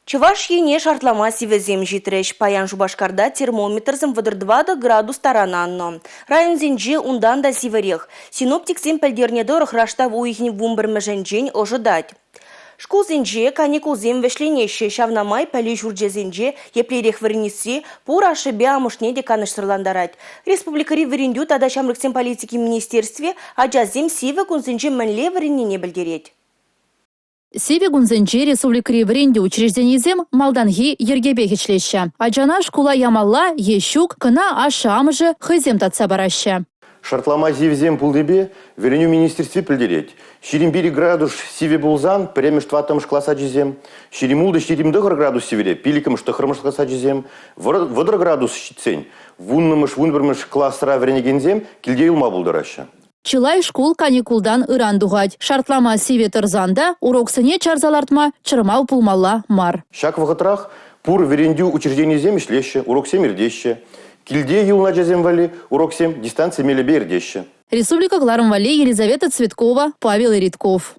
Чӑваш Ене шартлама сивӗсем ҫитрӗҫ. Паян Шупашкарта термометрсем 34 градус таран аннӑ. Районсенче унтан та сивӗрех. Синоптиксем пӗлтернӗ тӑрӑх, раштав уйӑхӗн 11-мӗшӗнчен ӑшӑтать. Шкулсенче каникулсем вӗҫленеҫҫӗ, ҫавна май пӗлӳ ҫурчӗсенче еплерех вӗренесси пур ашшӗпе амӑшне те канӑҫсӑрлантарать. Республикӑри вӗрентӳ тата ҫамрӑксен политикин министерстви ачасем сивӗ кунсенче мӗнле вӗреннине пӗлтерет. Сивӗ кунсенче республикӑри вӗрентӳ учрежденийӗсем малтанхи йӗркепех ӗҫлеҫҫӗ. Ачана шкула ямалла е ҫук, кӑна ашшӗ-амӑшӗ хӑйсем татса параҫҫӗ. Шартлама сивӗсем пулнипе Вӗренӳ министерстви пӗлтерет. 21 градус сивӗ пулсан пӗрремӗш-тӑваттӑмӗш класс ачисем, 26-29 градус сивӗре пиллӗкмӗш-тӑххӑрмӗш класс ачисем, 30 градус ҫитсен вуннӑмӗш-вунпӗрмӗш класра вӗренекенсем килте юлма пултараҫҫӗ. Чылай шкул каникултан ыран тухать. Шартлама сивӗ тӑрсан та уроксене чарса лартма чӑрмав пулмалла мар. Ҫак вӑхӑтрах пур вӗрентӳ учрежденийӗсем ӗҫлеҫҫӗ, уроксем иртеҫҫӗ. Килте юлнӑ ачасем валли уроксем дистанци мелӗпе иртеҫҫӗ. Республика кӑларӑм валли Елизавета Цветкова, Павел Иритков.